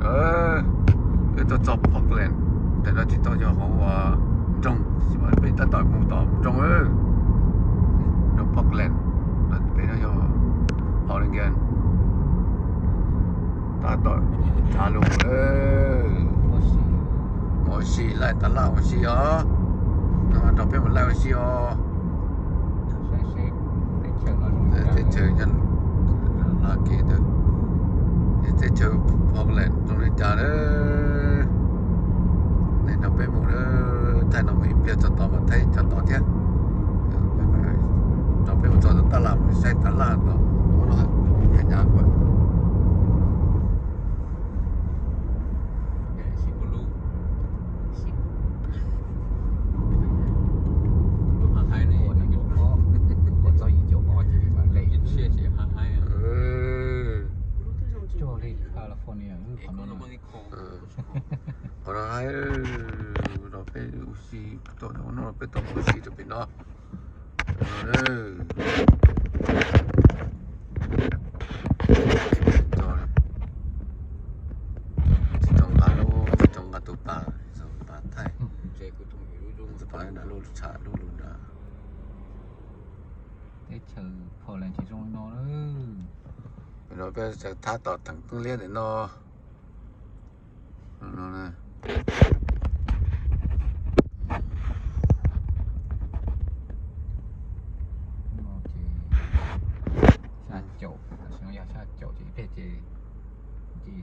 Wb tuaj txog Portland, ntawm no tsis tau yog hauv nroog, peb tab tom mus tom nroog, nroog Portland, peb no yog Oregon. Tab tom tsav lug lawm. Mus ua si, laij tas laj ua si os. No rau peb mus laij ua si os. Teb chaws Hla Kev ntawd, teb chaws Portland zoo li cas lawm. Nej nrog peb mus, thaij no mus ib pliag txog tod mas thaij cov tod thiab. Nrog peb mus txog tom taj laj mus saib tas laj tod, ua no hnyav hnyav kuv. California, qhov no haib, los peb ua si, peb tau ua si rau pem no. Tsis tau nqa lub, tsis tau nqa tus pas, pas thaij. Tus pas nram lub tsham lub lug nrad. Teb chaws Portland tsis zoo li no. Peb thab tom theem Pheej Liab ntawm no. Xya caum, tam sim no yog xya caum ces ib pliag ces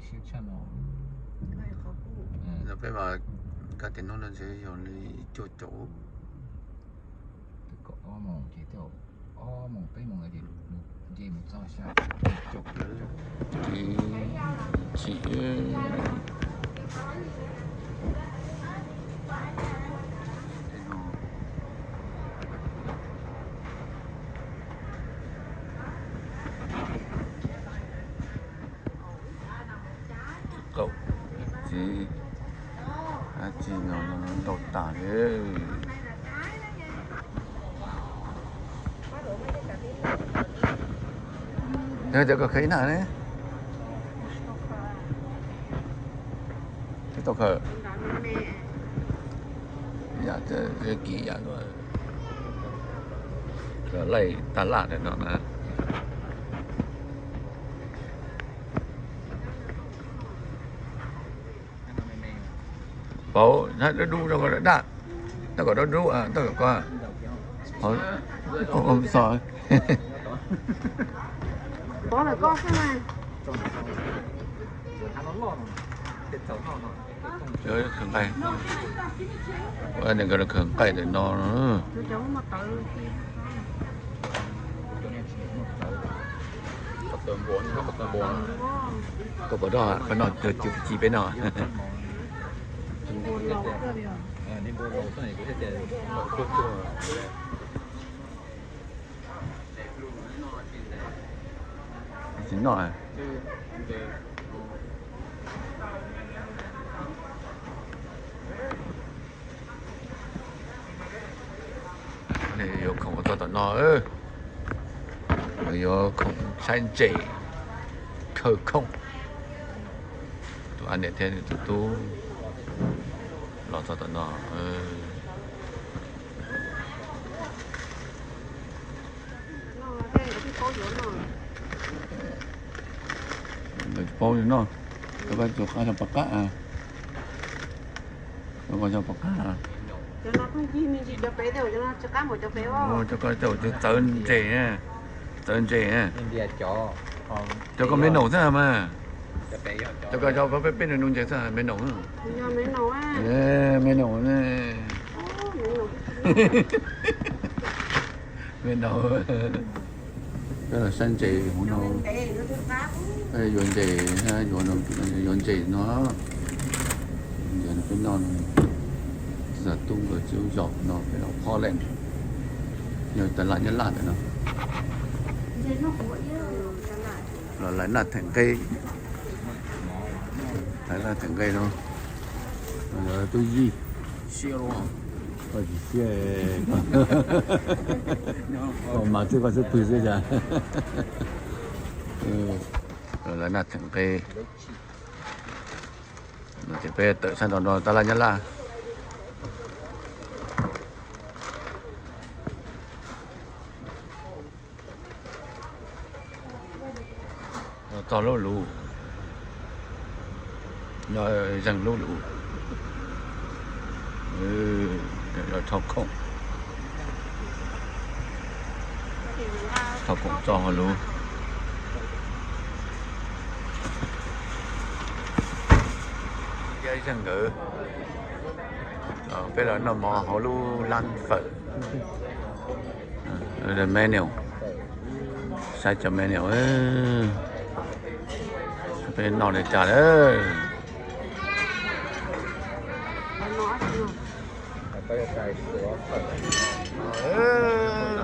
siab tshaj no. Peb mas kaj tias hnub no ntshe yog li cuaj caum. Twb kaum ob moos ces twb ob moos peb moos ces nce mus txog xya caum. Kaum txiv, dab tsi no ntau tas li. Yog cov koj khaws ib nag ne, tau khaws. Yam kiv yam no, laij taj laj ntawm no na. Pauv, dub dub rau kom daj, tab kom dub dub, tab kom koj. Khaws nqaij, khaws nqaij ntawm no. Koj puas noj, koj noj, ci peb noj. Tsis noj. Yuav khoom txog tom no, yuav khoom saib ntses, khaws khoom. Tus a niam thiab tus tub los txog tom no. Lawv tsis paub noj, cov koj cov pom qab, cov koj cov pom qab. Cov koj cov txawv ntses, txawv ntses. Cov koj me noom xwb mas. Cov koj cov peb peb nus ntses xwb me noom. Me noom, me noom. Peb los saib ntses hauv no, yuav ntses, yuav ntses no, ntses no peb noj no. Tub nkawd tsis ua zaum no peb los Portland, yog tas laj nyab laj ntawm no. Los lawv naj theem nqe, lawv naj theem nqe no, tub yij, siab los, koj tsis siab, koj mas twb koj xub pwg xwb cas. Los lawv naj theem nqe. Peb tawm sab nraum no tab laj nyab laj. Txog lub lus, zeeg lub lus, thauj khoom, thauj khoom txog hauv lus. Thiab zeeg nkawd, peb los noj mov hauv lub lab fawm. Menu, saib cov menu, peb noj li cas lawm.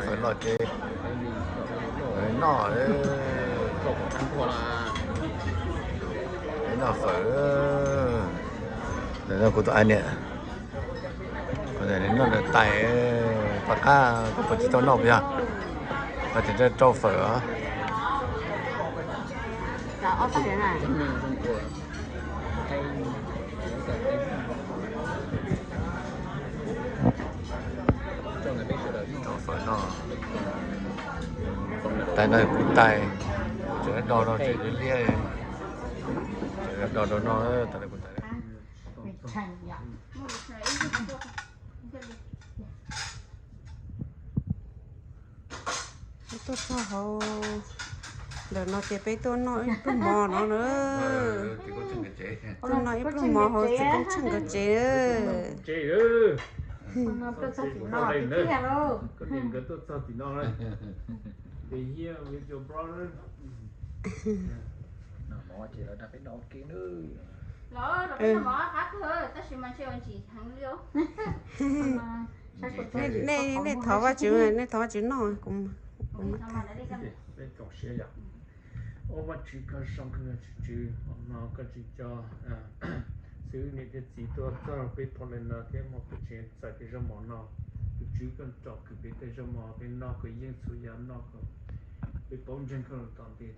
Fawm los ces noj, noj fawm. Kuv tus ais niam noj tais, tom qab koj puas tsis tau noj puas yog? Koj tseem rau fawm os. Rau fawm noj. Tais no kuv tais, tseem do no tseem liab liab, tseem do rau noj tas li kuv tais. Peb tuaj txog hauv ntawm no ces peb tuaj noj ib pluag mov no na. Tuaj noj ib pluag mov hauv txiv koob tsheej nkawd tsev. Nej thov Vajtswv, nej thov Vajtswv noj. Ua Vajtswv koj zoo kawg, Tswv, hmo no koj tsis coj xib hwb niam thiab txiv tuaj txog peb Portland no thiab muaj peb tsev txais tej zaub mov no. Tus Tswv koj tsom kwm peb tej zaub mov peb noj kom yeej txhua yam noj kom peb paub ntseeg koj los tom ntej.